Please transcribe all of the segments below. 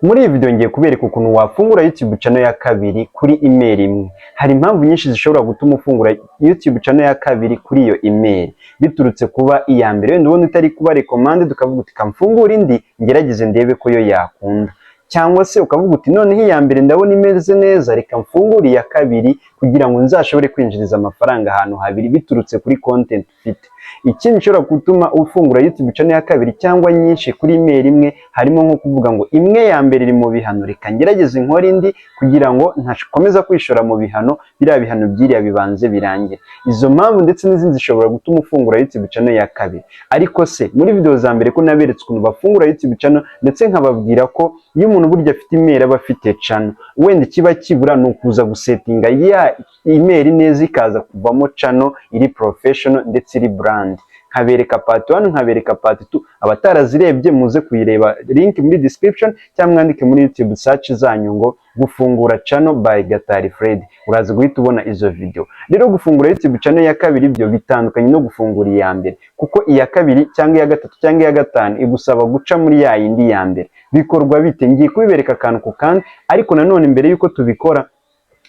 Muri iyi video ngiye kubereka ukuntu wafungura YouTube channel ya kabiri kuri email imwe. Hari impamvu nyinshi zishobora gutuma ufungura YouTube channel ya kabiri kuri iyo email, biturutse kuba iya mbere wenda ubona itari kuba recommended, ukavuga uti kamfungure indi ngerageze ndebe ko yo yakunda, cyangwa se ukavuga uti noneho iya mbere ndabona imeze neza, reka mfungure iya kabiri kugira ngo nzashobore kwinjiriza amafaranga ahantu habiri biturutse kuri content ufite. Ikindi gishobora gutuma ufungura YouTube channel ya kabiri cyangwa nyinshi kuri email imwe, harimo nko kuvuga ngo imwe ya mbere iri mu bihano, reka ngerageze nkore indi kugira ngo ntakomeza kwishora mu bihano, biriya bihano byiriya bibanze birangire. Izo mpamvu ndetse n'izindi zishobora gutuma ufungura YouTube channel ya kabiri. Ariko se muri video za mbere ko naberetse ukuntu bafungura YouTube channel, ndetse nkababwira ko iyo umuntu burya afite email aba afite channel, wenda ikiba kibura ni ukuza gusettinga ya email neza ikaza kuvamo channel iri professional ndetse iri brand, nkabereka part 1, nkabereka part 2. Abatarazirebye muze kuyireba, link muri description, cyangwa mwandike muri YouTube search zanyu ngo "gufungura channel by Gatari Fred", uraza guhita ubona izo video. Rero gufungura YouTube channel ya kabiri byo bitandukanye no gufungura iya mbere, kuko iya kabiri cyangwa iya gatatu cyangwa iya gatanu igusaba guca muri ya yindi ya mbere. Bikorwa bite? Ngiye kubibereka akantu ku kandi. Ariko nanone mbere yuko tubikora,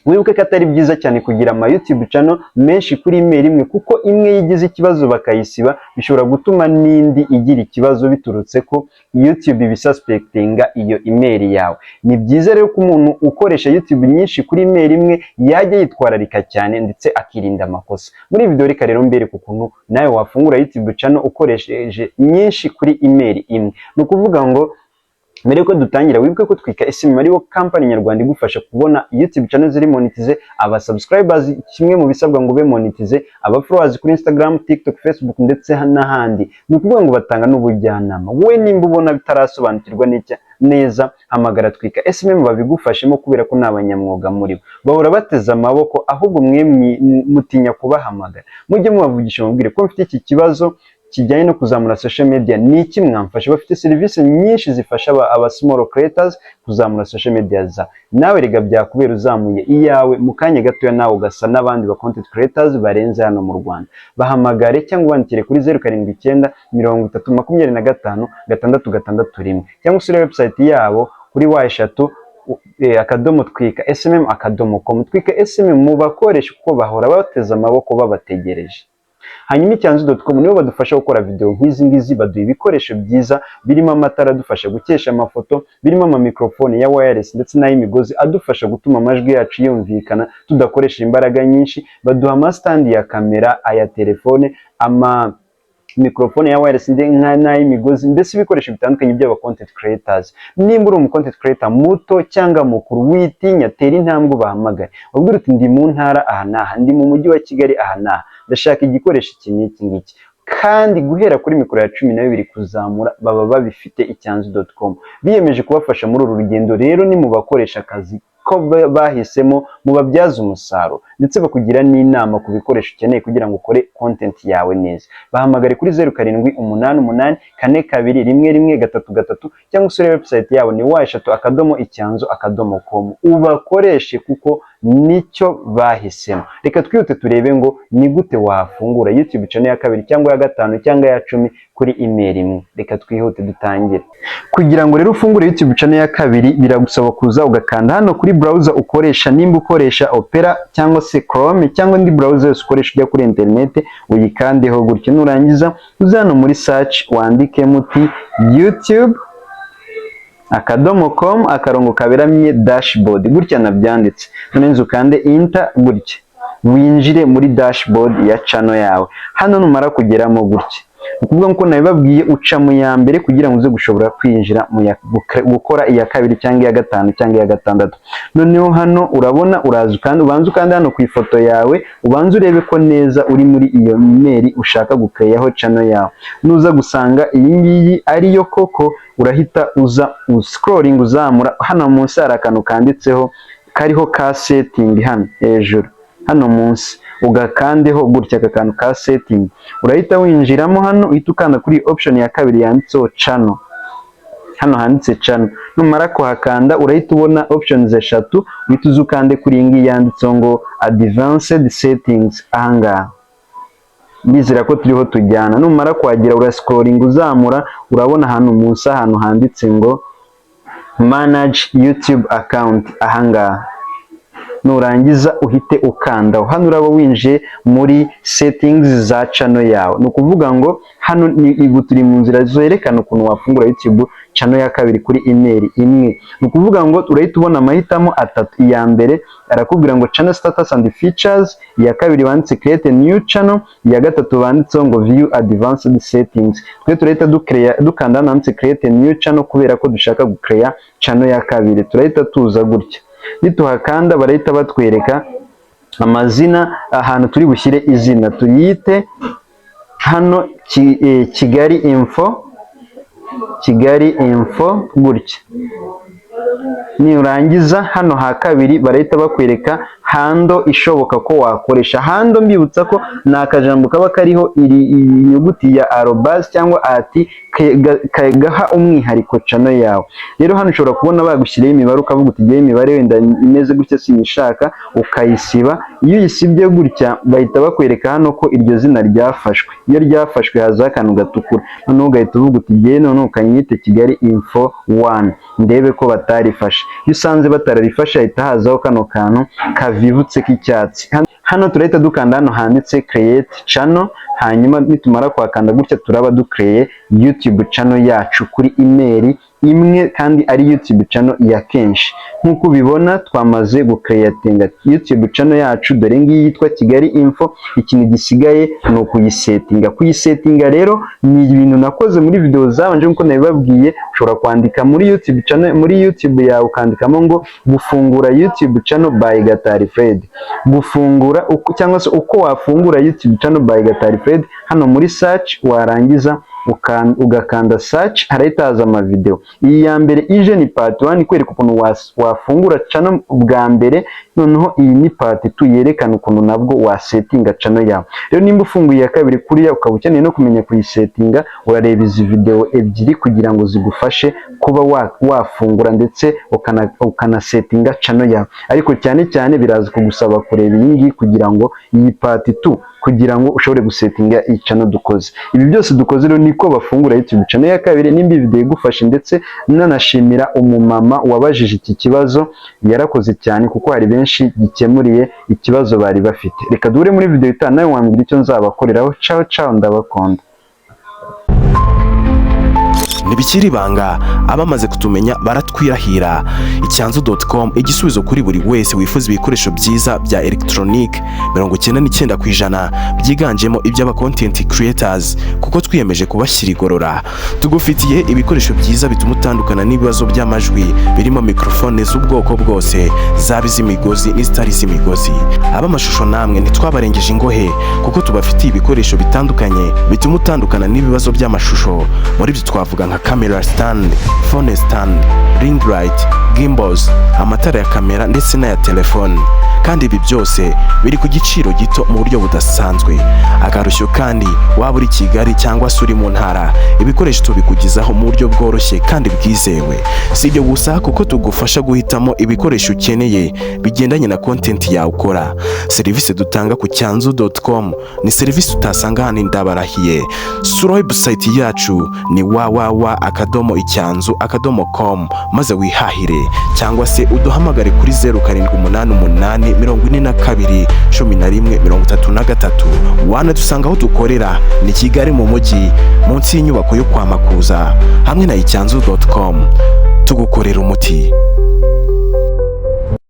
wibuke ko atari byiza cyane kugira ama YouTube channel menshi kuri email imwe, kuko imwe yigize ikibazo bakayisiba bishobora gutuma n'indi igira ikibazo, biturutse ko YouTube ibisuspectinga iyo email yawe. Ni byiza rero ko umuntu ukoresha YouTube nyinshi kuri email imwe yajya yitwararika cyane ndetse akirinda amakosa. Muri iyi video reka rero mbereke ukuntu nawe wafungura YouTube channel ukoresheje nyinshi kuri email imwe. Ni ukuvuga ngo mbere yuko dutangira, wibuke ko Twika SMM ariwo company nyarwanda igufasha kubona YouTube channel ziri monetize, aba subscribers, kimwe mu bisabwa ngo ube monetize, aba followers kuri Instagram, TikTok, Facebook ndetse n'ahandi. Ni ukuvuga ngo batanga n'ubujyanama. Wowe nimba ubona bitarasobanukirwa n'icya neza, hamagara Twika SMM babigufashemo, kubera ko ni abanyamwuga muri bo, bahora bateze amaboko, ahubwo mwe mutinya kubahamagara. Mujye mubavugisha, mubwire ko mfite iki kibazo kijyanye no kuzamura social media, ni iki mwamfasha? Bafite serivisi nyinshi zifasha aba small creators kuzamura social media za. Nawe rega byakubera uzamuye iyawe mu kanya gatoya, nawe ugasa n'abandi ba content creators barenze hano mu Rwanda. Bahamagare cyangwa wandikire kuri 0793025661, cyangwa usure website yabo kuri www.twikasmm.com. Twika SMM mubakoresha kuko bahora bateze amaboko babategereje. Hanyuma icyanzu.com nibo badufasha gukora video nk'izi ngizi. Baduha ibikoresho byiza birimo amatara adufasha gukesha amafoto, birimo amamikrofone ya wireless ndetse n'ay'imigozi adufasha gutuma amajwi yacu yumvikana tudakoresha imbaraga nyinshi. Baduha amastand ya kamera, aya telefone, ama mikrofone ya wireless n'ay'imigozi, mbese ibikoresho bitandukanye by'aba content creators. Nimba uri umu content creator muto cyangwa mukuru, witinya, tera intambwe ubahamagare, ubwira uti ndi mu ntara aha n'aha, ndi mu mujyi wa Kigali aha n'aha, ndashaka igikoresho iki n'iki ngiki. Kandi guhera kuri mikoro ya 12 kuzamura baba babifite. Icyanzu.com biyemeje kubafasha muri uru rugendo. Rero ni mu bakoresha akazi ko bahisemo, mubabyaze umusaruro, ndetse bakugira n'inama ku bikoresho ukeneye kugira ngo ukore content yawe neza. Bahamagare kuri 0788421133, cyangwa usure website yabo ni www.icyanzu.com, ubakoreshe kuko nicyo bahisemo. Reka twihute turebe ngo ni gute wafungura YouTube channel ya kabiri cyangwa ya gatanu cyangwa ya 10 kuri email imwe. Reka twihute dutangire. Kugira ngo rero ufungure YouTube channel ya kabiri, biragusaba kuza ugakanda hano kuri browser ukoresha. Nimba ukoresha Opera cyangwa se Chrome cyangwa indi browser yose ukoresha ujya kuri internet, uyikandeho gutyo. Nurangiza uze hano muri search wandikemo uti youtube.com akarongo kaberamye dashboard, gutya nabyanditse. None nzu ukande enter gutya, winjire muri dashboard ya channel yawe. Hano numara kugeramo gutya, ni ukuvuga nkuko nabibabwiye, uca mu ya mbere kugira ngo uze gushobora kwinjira mu ya gukora iya kabiri cyangwa iya gatanu cyangwa iya gatandatu. Noneho hano urabona uraza ukanda, ubanza ukanda hano ku ifoto yawe, ubanza urebe ko neza uri muri iyo email ushaka gukeyaho channel yawe. Nuza gusanga iyi ngiyi ariyo koko, urahita uza scrolling uzamura. Hano munsi hari akantu kanditseho kariho ka setting, hano hejuru, hano munsi, ugakandeho gutya aka kantu ka setting. Urahita winjiramo hano, uhita ukanda kuri option ya kabiri yanditseho channel. Hano handitse channel, numara kuhakanda urahita ubona options eshatu, uhita uza ukande kuri iyi ngiyi yanditseho ngo advanced settings. Ahangaha ndizera ko turiho tujyana. Numara kuhagera urascrolling uzamura, urabona ahantu munsi ahantu handitse ngo "Manage YouTube account" ahangaha. Nurangiza uhite ukandaho. Hano uraba winjiye muri settings za channel yawe. Ni ukuvuga ngo hano ni ubu turi mu nzira zerekana ukuntu wafungura YouTube channel ya kabiri kuri email imwe. Ni ukuvuga ngo urahita ubona amahitamo atatu. Iya mbere arakubwira ngo "Channel status and features", iya kabiri banditse "Create a new channel", iya gatatu banditseho ngo "View advanced settings". Twe turahita dukanda hano handitse "Create a new channel" kubera ko dushaka gucreate channel ya kabiri. Turahita tuza gutya. Nituhakanda barahita batwereka amazina, ahantu turi bushyire izina. Tuyite hano Kigali Info, Kigali Info gutya. Nurangiza hano ha kabiri barahita bakwereka handle ishoboka ko wakoresha. Handle, mbibutsa ko ni akajambo kaba kariho iri nyuguti ya arobase cyangwa at, gaha umwihariko channel yawe. Rero hano ushobora kubona bagushyiriyeho imibare, ukavuga uti: "Ngewe imibare wenda imeze gutya sinyishaka", ukayisiba. Iyo uyisibye gutya, bahita bakwereka hano ko iryo zina ryafashwe. Iyo ryafashwe hazaho akantu gatukura. Noneho ugahita uvuga uti: "Ngewe noneho ukanyite Kigali Info 1, ndebe ko batarifashe." Iyo usanze batararifashe, hahita hazaho kano kantu kavivutse k'icyatsi. Hano turahita dukanda hano handitse "Create channel". Hanyuma nitumara kuhakanda gutya, turaba ducreye YouTube channel yacu kuri email imwe, kandi ari YouTube channel ya kenshi. Nk'uko ubibona, twamaze gucreatinga YouTube channel yacu. Dore ngiyi yitwa Kigali Info. Ikintu gisigaye ni ukuyisetinga. Kuyisetinga rero ni ibintu nakoze muri video zabanje nk'uko nabibabwiye. Ushobora kwandika muri YouTube channel, muri YouTube yawe, ukandikamo ngo "Gufungura YouTube channel by Gatari Fred", gufungura uko, cyangwa se uko wafungura YouTube channel by Gatari Fred, hano muri search. Warangiza ugakanda search, harahita haza amavideo. Iyi ya mbere ije ni part 1, ikwereka ukuntu wafungura channel bwa mbere. Noneho iyi ni part 2, yerekana ukuntu nabwo wasetinga channel yawe. Rero nimba ufunguye iya kabiri kuriya, ukaba ukeneye no kumenya kuyisetinga, urareba izi video ebyiri kugira ngo zigufashe kuba wafungura ndetse ukanasetinga channel yawe. Ariko cyane cyane biraza kugusaba kureba iyi ngiyi kugira ngo iyi part 2, kugira ngo ushobore gusetinga iyi channel dukoze. Ibi byose dukoze rero niko bafungura YouTube channel ya kabiri. Nimba iyi video igufashe, ndetse nanashimira umumama wabajije iki kibazo, yarakoze cyane kuko hari benshi gikemuriye ikibazo bari bafite. Reka duhure muri video itaha, nawe wambwira icyo nzabakoreraho. Ciao ciao, ndabakunda. Ntibikiri ibanga, abamaze kutumenya baratwirahira. Icyanzu.com, igisubizo kuri buri wese wifuza ibikoresho byiza bya elegitoronike, 99% byiganjemo iby'aba content creators, kuko twiyemeje kubashyira igorora. Tugufitiye ibikoresho byiza bituma utandukana n'ibibazo by'amajwi, birimo mikorofone z'ubwoko bwose, zaba iz'imigozi n'izitari iz'imigozi. Ab'amashusho namwe ntitwabarengeje ingohe, kuko tubafitiye ibikoresho bitandukanye bituma utandukana n'ibibazo by'amashusho. Muri byo twavuga nka camera stand, phone stand, ring light, gimbals, amatara ya kamera ndetse n'aya telefone. Kandi ibi byose biri ku giciro gito mu buryo budasanzwe. Akarusho kandi, waba uri Kigali cyangwa se uri mu ntara, ibikoresho tubikugezaho mu buryo bworoshye kandi bwizewe. Si ibyo gusa, kuko tugufasha guhitamo ibikoresho ukeneye bigendanye na content yawe ukora. Serivisi dutanga ku cyanzu.com ni serivisi utasanga hano, ndabarahiye. Sura website yacu ni www.icyanzu.com, maze wihahire, cyangwa se uduhamagare kuri 0788 42 11 33. Wanadusanga aho dukorera ni Kigali mu mujyi, munsi y'inyubako yo kwa Makuza. Hamwe na icyanzu.com tugukorera umuti.